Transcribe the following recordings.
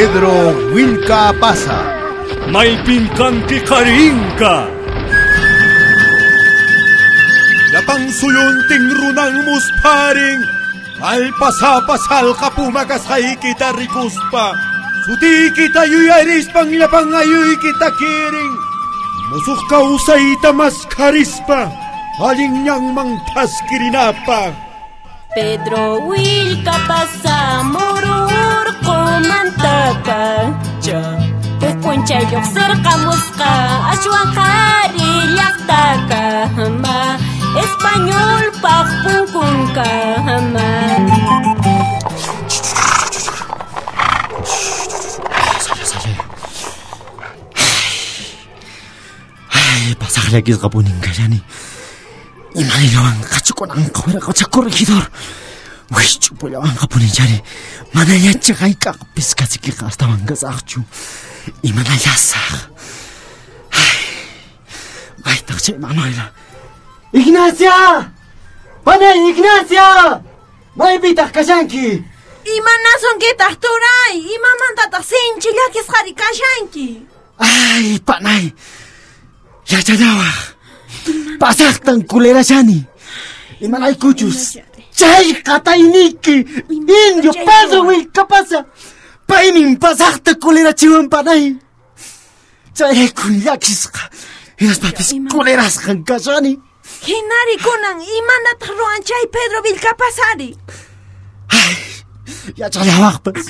Pedro Willkapasa. Maypin kanki qarinka. Llapan suyuntin runan musparin. Allpasapa salqa puma kasqaykita rikuspa. Sutiykita yuyarispan llapan ayuykita kirin. Musuq kawsayta maskharispa. Allin ñanman thaskirinapaq. Pedro Willkapasa mururqumantapacha. Huk p'unchay lluqsirqamusqa ashwan qhari llaqtakama. Españolpaq punkunkama. Ay, pasaqllakisqapunin kashani. Imayllawanqa chukunanqa wiraqocha corregidor. Wishch'upullawanqa puninchari. Manañacha hayk'aqpis kasikiqa astawan kasaqchu. Imanallasaq. Ay, maytaq chay Manuela. Ignacia! Panay, Ignacia! Maypitaq kashanki? Imanasunkitaq turay? Imamantataq sinchi llakisqari kashanki? Ay, panay! Yachallawaq! Pasaqtan kulerashani. Imanaykuchus chay qatayniyki indio Pedro Willkapasa paymin pasaqta kulerachiwan panay. Chayraykun llakisqa hinaspapis kulerasqan kashani. Hinari kunan imanataq ruwan chay Pedro Willkapasari? Ay, yachallawaqpas.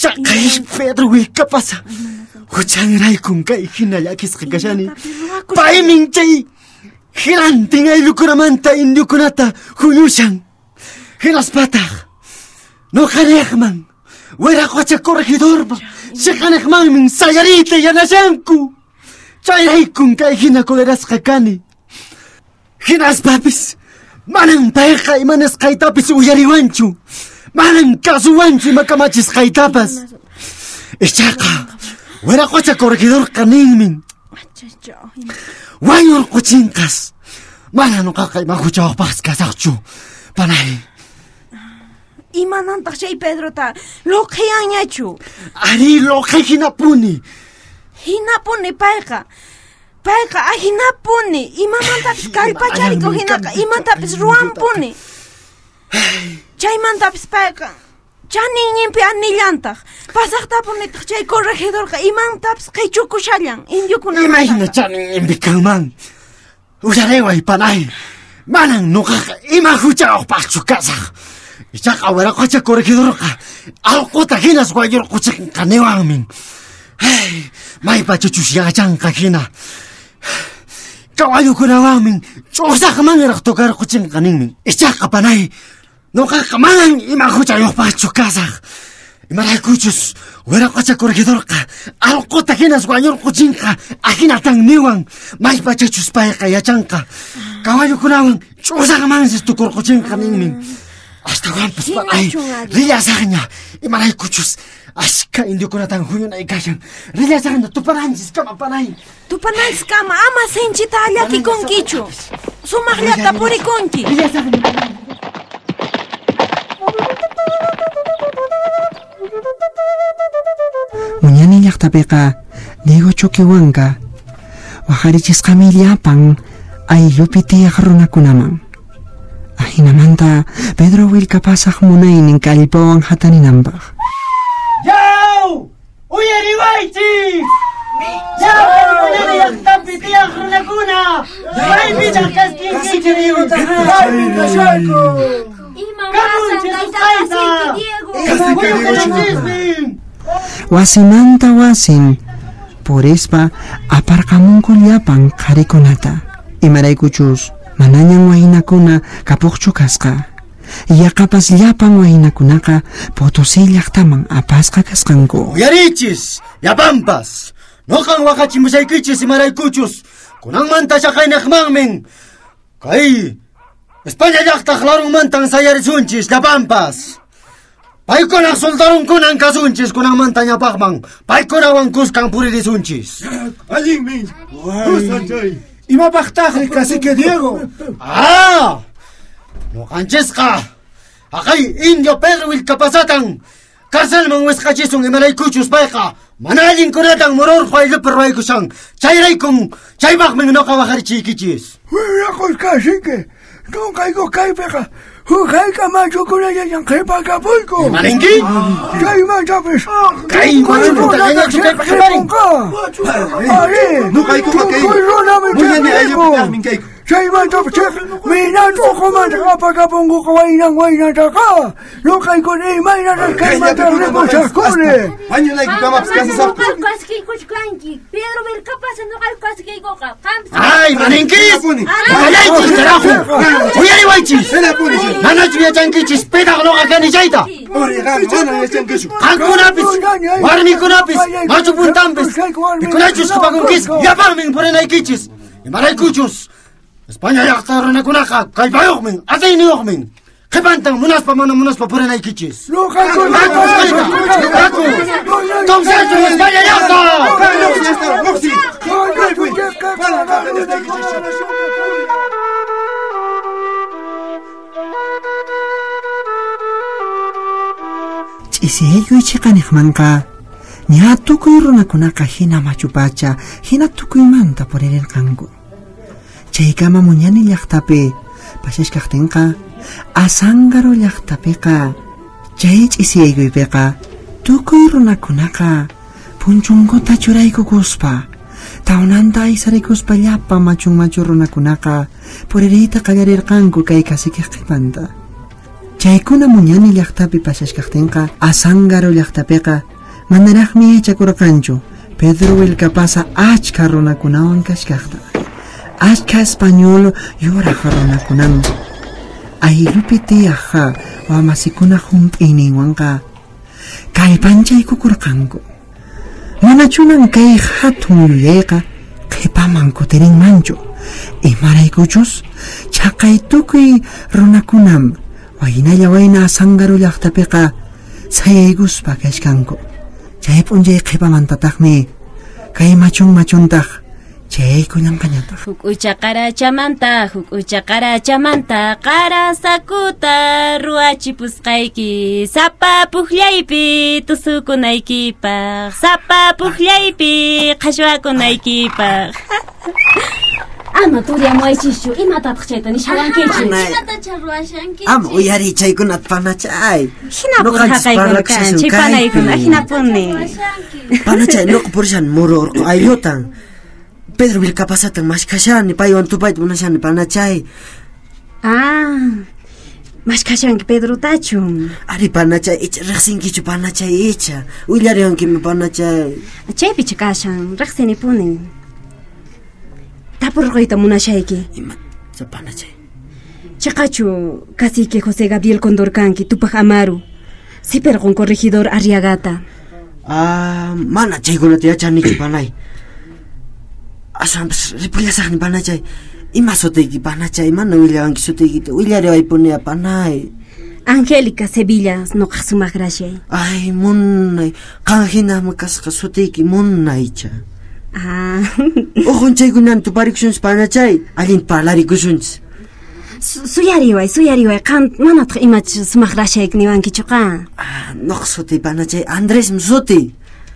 Chaqay Pedro Willkapasa huchanraykun kay hina llakisqa kashani. Paymin chay hinantin ayllukunamanta indiokunata huñushan. Hinaspataq nuqaniqman wiraqocha corregidorman chiqaniqmanmin sayariyta yanashanku. Chayraykun kay hina kulerasqa kani. Hinaspapis manan payqa ima nisqaytapis uyariwanchu. Manan kasuwanchu ima kamachisqaytapas. Ichaqa wiraqocha corregidorqa ninmin. Wañurquchinqas. Mana nuqaqa ima huchawaqpaqs kasaqchu. Panay. Imanantaq chay Pedrota luqhiyanñachu? Ari luqhi hinapuni. Hinapuni payqa. Payqa ahinapuni. Imamantapis kallpacharikuq hinaqa imatapis ruwanpuni. Chaymantapis payqa chaninninpi anillantaq. Pasaqtapunitaq chay corregidorqa imantapis qichukushallan indiokunamanta. Imayna chaninninpi kanman? Uyariway panay. Manan nuqaqa ima huchawaqpaqchu kasaq. Ichaqa wiraqocha corregidorqa allquta hinas wañurquchinqa niwanmin. Ay, maypachachus yachanqa hina. Kawallukunawanmin ch'usaqmanraq tukarquchinqa ninmin. Ichaqa panay, nuqaqa manan ima huchayuqpaqchu kasaq. Imaraykuchus wiraqocha corregidorqa allquta hinas wañurquchinqa ahinatan niwan. Maypachachus payqa yachanqa. Kawallukunawan ch'usaqmansis tukurquchinqa ninmin. Astawanpas panay, rillasaqña imaraykuchus ashka indiokunatan huñunay kashan. Rillasaqña tupananchis kama panay. Tupananchis kama ama sinchita llakikunkichu. Sumaqllata purikunki. Rillasaqña. Muñani llaqtapiqa Diego Choquehuanca waqarichisqami llapan ayllupi tiyaq runakunaman. Ajinamanta Pedro Willkapasaq munaynin kallpawan hatarinanpaq. Yaw! Uyariwaychis! Yaw! Muñani llaqtapi tiyaq runakuna! Maypitaq kaskinkichis? Maypi kashayku! Kamunchis usqhayta! Wasimanta wasin purispa aparqamunku llapan qharikunata. Imaraykuchus manañan waynakuna kapuqchu kasqa. Yaqapas llapan waynakunaqa Potosí llaqtaman apasqa kasqanku. Uyarichis, llapanpas. Nuqan waqachimusaykichis imaraykuchus kunanmanta chaqaynaqmanmin. Kay España llaqtaq larunmantan sayarisunchis llapanpas. Paykunaq soldarunkunan kasunchis kunanmanta ñapaqman. Paykunawan kuskan puririsunchis. Allinmi. Imapaqtaqri cacique Diego? Ah! Nuqanchisqa haqay indio Pedro Willkapasatan Carcelman wisqachisun imaraykuchus payqa mana allinkunatan mururqu ayllupi ruwaykushan. Chayraykun chaypaqmi nuqa waqarichiykichis. Wiraqus kasiki, nuqayku kaypiqa huk hayka machukunallallan qhipakapuyku. Imaninki? Chaymantapis Kay machukunata kayñachu kaypi qhiparin. Ari, Nuqaykuqa kay tukuy runami Muñani chiqnikun. ayllupitaqmi kayku. Chaymantapis minatu ukhumanta apakapunkuqa waynan waynataqa. Nuqaykuna imaynatas kaymanta ripusaqkuni. Wañunaykukamapis kasasaqku. Nuqayku kasikiykuchkanki. Pedro Vilcapasa nuqayku kasikiykuqa. Qampas Ay, maninkis! Kallaychis, carajo! Uyariwaychis! Manachu yachankichis pitaq nuqa kani chayta? Uriqami, mana yachankichu. Qankunapis, warmikunapis, machu puntanpis, pikunachus qhipakunkis, llapanmin purinaykichis. Imaraykuchus, España llaqta runakunaqa kallpayuqmin, atiyniyuqmin. Qhipantan munaspa mana munaspa purinaykichis. Nuqayku Haku, haku! Tumsachun España llaqta! Luqsi, Ch'isiyaykuy chiqaniqmanqa ña tukuy runakunaqa hina machupacha hina tukuymanta puririrqanku. Chaykama Muñani llaqtapi pasashkaqtinqa Azángaro llaqtapiqa chay ch'isiyaykuypiqa tukuy runakunaqa punchunkuta churaykukuspa tawnanta aysarikuspa llapa machun machu runakunaqa puririyta qallarirqanku kay kasikiq qhipanta. Chaykuna Muñani llaqtapi pasashkaqtinqa Azángaro llaqtapiqa manaraqmi yachakurqanchu Pedro Vilcapasa achka runakunawan kashkaqta. Achka español yuraq runakunan ayllupi tiyaqqa wamasikuna hump'iyninwanqa kallpanchaykukurqanku. Manachunan kay hatun yuyayqa qhipaman kutirinmanchu. Imaraykuchus chaqay tukuy runakunam waynalla wayna Azángaro llaqtapiqa sayaykuspa kashkanku. Chay p'unchay qhipamantataqmi kay machun machuntaq chayaykullanqañataq. Huk'ucha qarachamanta, huk'ucha qarachamanta, qarasakuta ruwachipusqayki, sapa puqllaypi tusukunaykipaq, sapa puqllaypi qhashwakunaykipaq. Ama turiamuaychischu, imatataq chayta nishawankichis? Imatacha ruwashankichis? Ama uyariy chaykunata panachay. Hinapuni haqaykuna kanchik, panaykuna, hinapuni. Panachay, nuqa purishani muru urqu ayllutan. Pedro Vilcapasatan mashkashani, paywan tupayta munashani panachay. Ah, mashkashanki Pedrotachu. Ari panachay, icha riqsinkichu panachay icha. Willariwankimi panachay. Chaypichu kashan, riqsinipuni. Tapurquyta munashayki. Ima panachay? Chiqachu cacique José Gabriel Condorcanqui Tupac Amaru. Sipirqun corregidor Arriagata. Ah, mana chaykunata yachanichu panay. Aswanpas ripullasaqni panachay. Ima sutiyki panachay, mana willawanki sutiykita, willariwaypuniya panay. Angélica Sevilla nuqaq sumaq rashay. Ay, munay, qan hinami kasqa sutiyki munaycha. Ah. Uqun chaykunan tuparikusunchis panachay, allinta parlarikusunchis. Suyariway, suyariway, qan manataq imach sumaq rashayki niwankichu qa. Ah, nuqa sutiy panachay, Andresmi sutiy.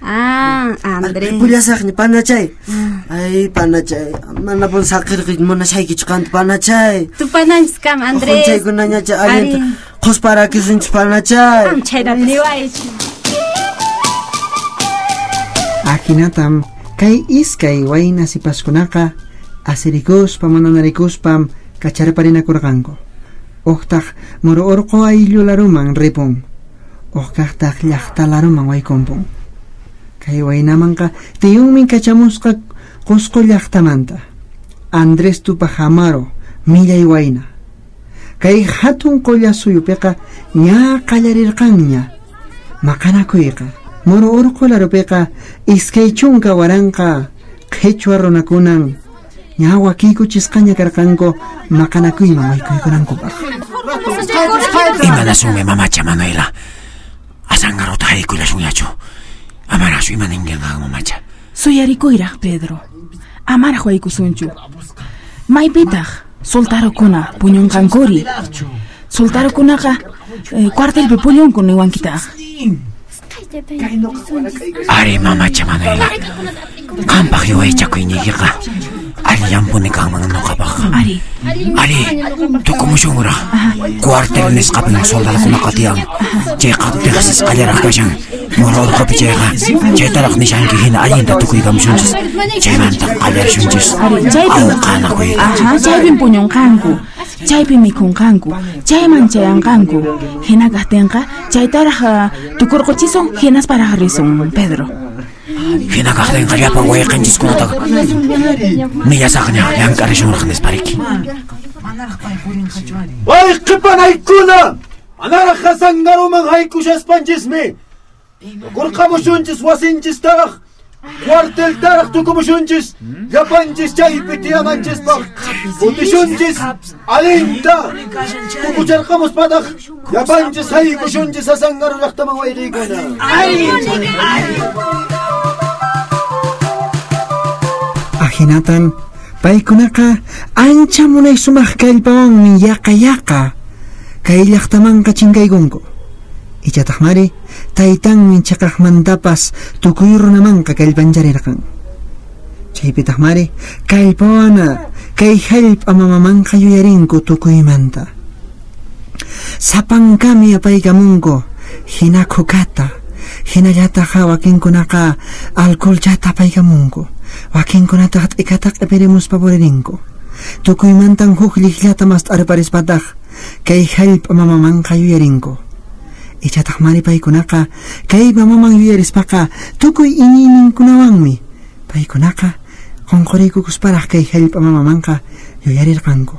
Ah, Andrés. Ripullasaqni panachay. Ay, panachay, manapun saqirqi munashaykichu qanta panachay. Tupananchiskama, Andrés. Uqun chaykunañacha allinta qhusparakisunchis panachay. Am chayta niwaychu. Ahinatam kay iskay wayna sipaskunaqa asirikuspa mananarikuspam kacharparinakurqanku. Uqtaq muru urqu ayllu laruman ripun. Uqkaqtaq llaqta laruman waykumpun. Kay waynamanqa tiyunmi kachamusqa Qusqu llaqtamanta. Andrés Tupac Amaru millay wayna. Kay hatun qulla suyupiqa ña qallarirqanña maqanakuyqa. Muru urqu larupiqa 20 waranqa qhichwa runakunan ña wakiykuchisqaña karqanku maqanakuyman waykuykunankupaq. Imanasunmi mamacha Manuela. Azángarota haykullasunñachu. Amarachu imaninkiqa mamacha. Suyarikuyraq Pedro. Amaraq waykusunchu. Maypitaq soltarukuna puñunqankuri. Soltarukunaqa cuartelpi puñunku niwankitaq. Ari mamacha Manuela. Qampaq yuyaychakuyniykiqa allinpuni kanman nuqapaqqa. Ari. Ari, tukumusunraq. Cuartel nisqapin soldadokunaqa tiyan. Chayqa tiqsisqallaraq kashan. Moro urqupi chayqa chaytaraq nishanki hina allinta tukuykamusunchis. Chaymanta qallarishunchis. Awqanakuyta. Aha, chaypin puñunqanku. Chaypi mikhunqanku. Chayman chayanqanku. Hina kaqtinqa chaytaraq tukurquchisun hinasparaq risun, Pedro. Hina kaqtinqa llapan wayqinchiskunata nillasaqña llank'arisunraq nispariki. Wayqipanaykuna! Manaraq Asangaroman haykushaspanchismi. Tukurqamusunchis wasinchistaraq, cuarteltaraq tukumusunchis, llapanchis chaypi tiyananchispaq, kutishunchis alinta, tukucharqamuspataq, llapanchis haykushunchis Asangaro llaqtaman wayqiykuna. Ahinatan paykunaqa ancha munay sumaq kallpawanmi yaqa yaqa kay llaqtamanqa chinkaykunku. Ichataqmari taytanmi chaqaqmantapas tukuy runamanqa kallpancharirqan. Chaypitaqmari kallpawana kay hallp'a mamamanqa yuyarinku tukuymanta. Sapankami apaykamunku hina kukata, hinallataq wakinkunaqa alcoholchata apaykamunku, wakinkunataq t'ikata q'ipirimuspa puririnku. Tukuymantan huk llikllata mast'arparispataq kay hallp'a mamamanqa yuyarinku. Ichataq mari paykunaqa kay mamaman yuyarispaqa tukuy iñiyninkunawanmi paykunaqa qunquriykukusparaq kay hallp'a mamamanqa yuyarirqanku.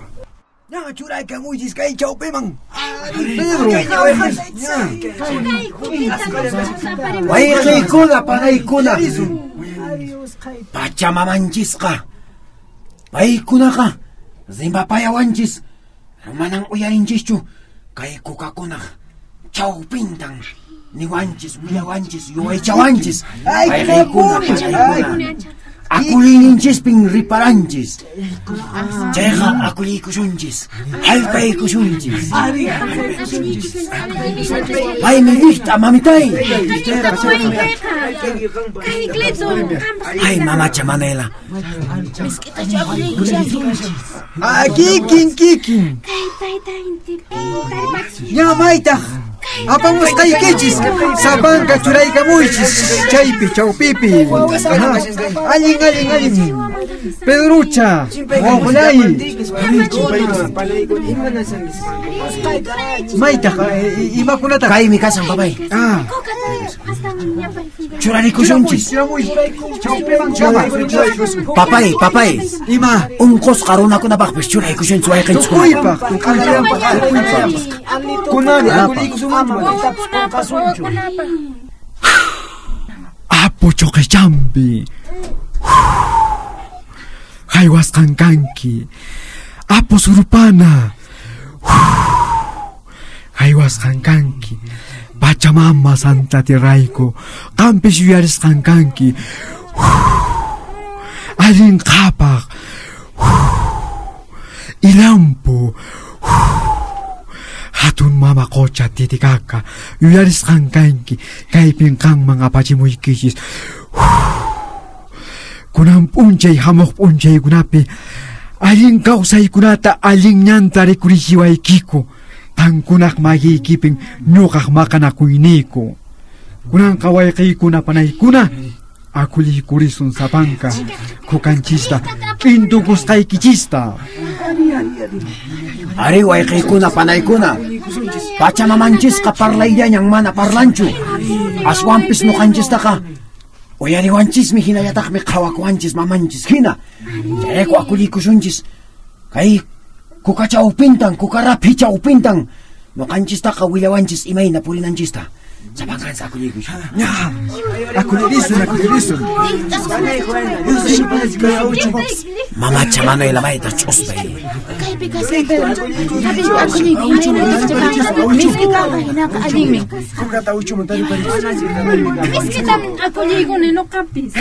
Ña churaykamuychis kay chawpiman. Pedro. Wayqiykuna panaykuna. Pachamamanchisqa. Paykunaqa rimapayawanchis. Manan uyarinchischu kay kukakunaq chawpintan niwanchis, willawanchis, yuyaychawanchis. Wayqiykuna panaykuna. Akuliyninchispin riparanchis. Chayqa akuliykusunchis, hallpaykusunchis. Paymi lliqta mamitay. Ay mamacha Manuela. Kikin kikin. Ña maytaq apamusqaykichis sapanka churaykamuychis chaypi chawpipi. Allin allin allin. Pedrucha, wawqillay. Maytaq imakunataq kaymi kashan papay. Churarikusunchis. Papay, papay. Ima unqusqa runakunapaqpis churaykusunchis wayqinchiskuna. Tukuypaq, tukuypaq. Kunani akuliykusunmanchu. Apu Choquechampi. Haywasqan kanki. Apu Surupana. Haywasqan kanki. Pachamama Santa Tierrayku. Qampis yuyarisqan kanki. Allin qhapaq. Ilampu. Hatun mama qocha Titicaca. Yuyarisqan kanki. Kaypin qanman apachimuykichis. Kunan p'unchay hamuq p'unchaykunapi allin kawsaykunata allin ñanta rikurichiwaykiku. Qankunaq makiykipin ñuqaq maqanakuyniyku. Kunanqa wayqiykuna panaykuna akuliykurisun sapanka kukanchista k'intukusqaykichista. Ari wayqiykuna panaykuna. Pachamamanchisqa parlayllañan mana parlanchu. Aswanpis nuqanchistaqa uyariwanchismi hinallataqmi qhawakuwanchis mamanchis hina. Chayrayku akuliykusunchis kay kuka chawpintan, kuka raphi chawpintan nuqanchistaqa willawanchis imayna purinanchista. Sapankansa akuliykusun. Akulirisun, akulirisun. Mamacha Manuela mayta ch'uspay. Kaypi kashan Pedro. Miskitaqa hinaqa allinmi. Miskitam akuliykuni nuqapis.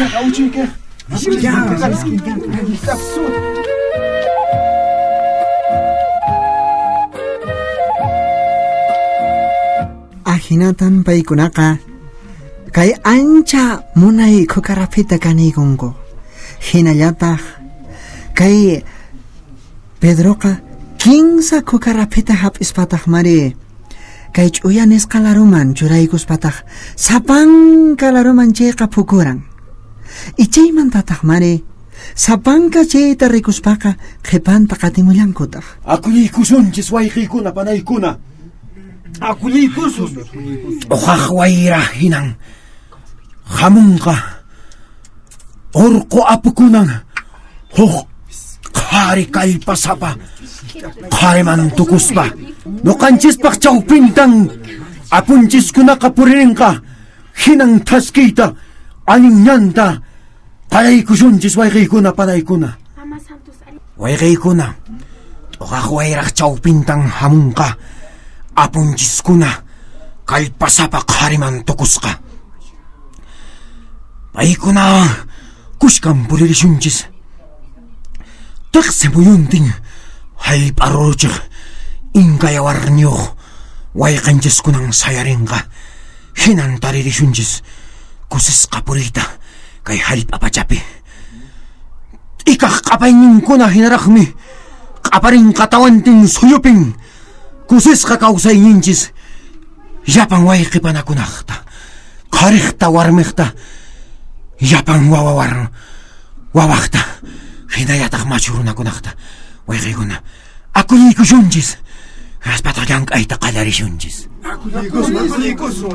Ahinatan paykunaqa Kay ancha munay khukarapita kaniykunku. Hinallataq kay Pedroqa 15 khukarapita hap'ispataq mari kay ch'uya nisqa laruman churaykuspataq sapanka laruman chayqa phukuran. Ichaymantataq mari sapanka chayta rikuspaqa qhipanta qatimullankutaq. Akuliykusunchis wayqiykuna panaykuna. Akuliykusun. Uqaq wayra hinan hamunqa urqu apukunan huk qhari kallpasapa qhariman tukuspa nuqanchispaq chawpintan apunchiskunaqa puririnqa hinan thaskiyta allin ñanta qallaykusunchis wayqiykuna panaykuna. Wayqiykuna t'uqaq wayraq chawpintan hamunqa apunchiskuna kallpasapa qhariman tukusqa. Paykuna kushkan puririshunchis. Tiqsi muyuntin hallp'a ruruchiq inka yawarniyuq wayqanchiskunan sayarinqa hinan taririshunchis kusisqa puriyta kay hallp'a pachapi. T'ikaq q'apayninkuna hinaraqmi q'aparinqa tawantin suyupin kusisqa kawsayninchis llapan wayqipanakunaqta qhariqta warmiqta llapan wawaqta hinallataq machu runakunaqta wayqiykuna akuliykusunchis haspataq llank'ayta qallarishunchis. Akuliykusun.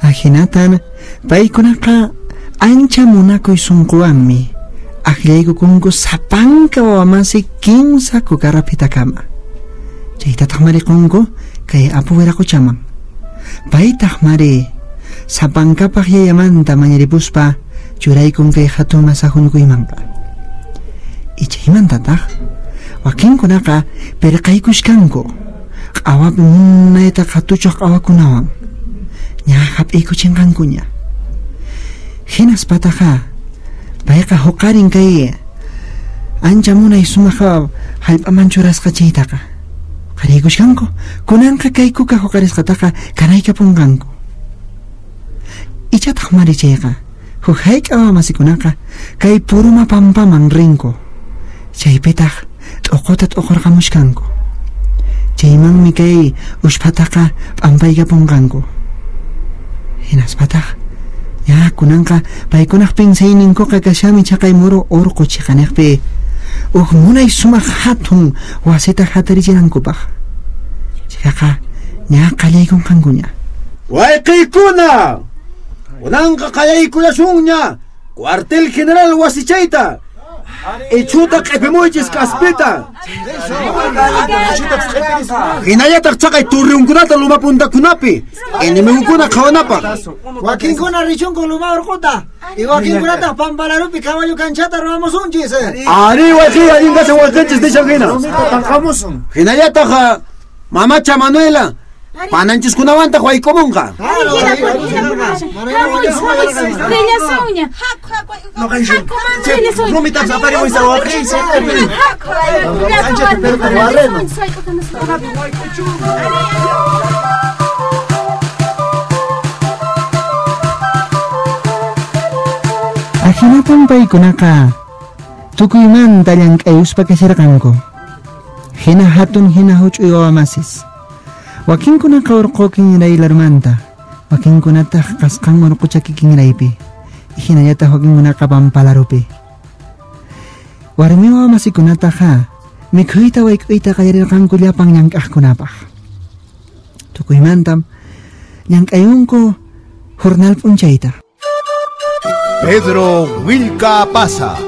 Ahinatan paykunaqa ancha munakuy sunquwanmi akllaykukunku sapanka wawamasi 15 kukarapitakama. Chaytataq mariqunku kay apu wiraquchaman. Paytaq mari sapankapaq yayamanta mañaripuspa churaykun kay hatun masajunkuymanqa. Ichaymantataq wakinkunaqa pirqaykushkanku q'awapi munayta qhatuchaq q'awakunawan ña hap'iykuchinqankuña. Hinaspataqa payqa huqarin kay ancha munay sumaq hallp'aman churasqa chaytaqa qariykushkanku kunanqa kay kuka huqarisqataqa kanaykapunqanku. Ichataq mari chayqa huk hayk'a wawamasikunaqa kay puruma pampaman rinku chaypitaq t'uquta t'uqurqamushkanku. Chaymanmi kay ushphataqa p'ampaykapunqanku. Hinaspataq ya kunanqa paykunaq pinsayninkuqa kashami chaqay muru urqu chiqaniqpi huk munay sumaq hatun wasita hatarichinankupaq. Chayqa ña qallaykunqankuña. Wayqiykuna kunanqa qallaykullasunña cuartel general wasichayta. Ichuta q'ipimuychis k'aspita. Hinallataq chaqay turriunkunata luma puntakunapi enemigukuna qhawanapaq. Wakinkuna richunku luma urquta y wakinkunataq pampalarupi caballo canchata ruwamusunchis. Ari wayqiy allin kashan wayqinchis nishan hina. Hinallataq mamacha Manuela pananchiskunawantaq wayk'umunqa. Rillasunña. Rumitapas aparimuy waqiysi. Ahinatan paykunaqa tukuymanta llank'ayuspa kasharqanku. Hina hatun hina huch'uy wawamasis. Wakinkunaqa urqu kinraylarmanta, wakinkunataq qasqan urqu chaki kinraypi, hinallataq wakinkunaqa pampalarupi. Warmi wawamasikunataqa mikhuyta wayk'uyta qallarirqanku llapan llank'aqkunapaq. Tukuymantam llank'ayunku jornal p'unchayta. Pedro Willka Pasa,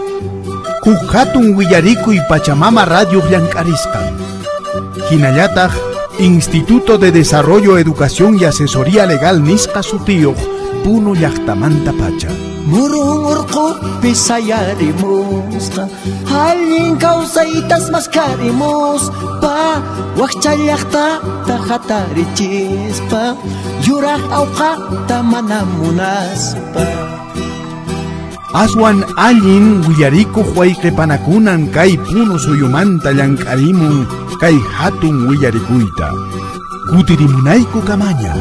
huk hatun willarikuy Pachamama Radio llank'arisqan. Hinallataq Instituto de Desarrollo, Educación y Asesoría Legal nisqa sutiyuq Puno llaqtamanta pacha. Murun urqupi sayarimusqa, allin kawsaytas maskarimuspa, wakcha llaqtata hatarichispa, yuraq awqata mana munaspa. Aswan allin willarikuq wayqipanakunan kay Puno suyumanta llank'arimun kay hatun willarikuyta. Kutirimunayku kamaña.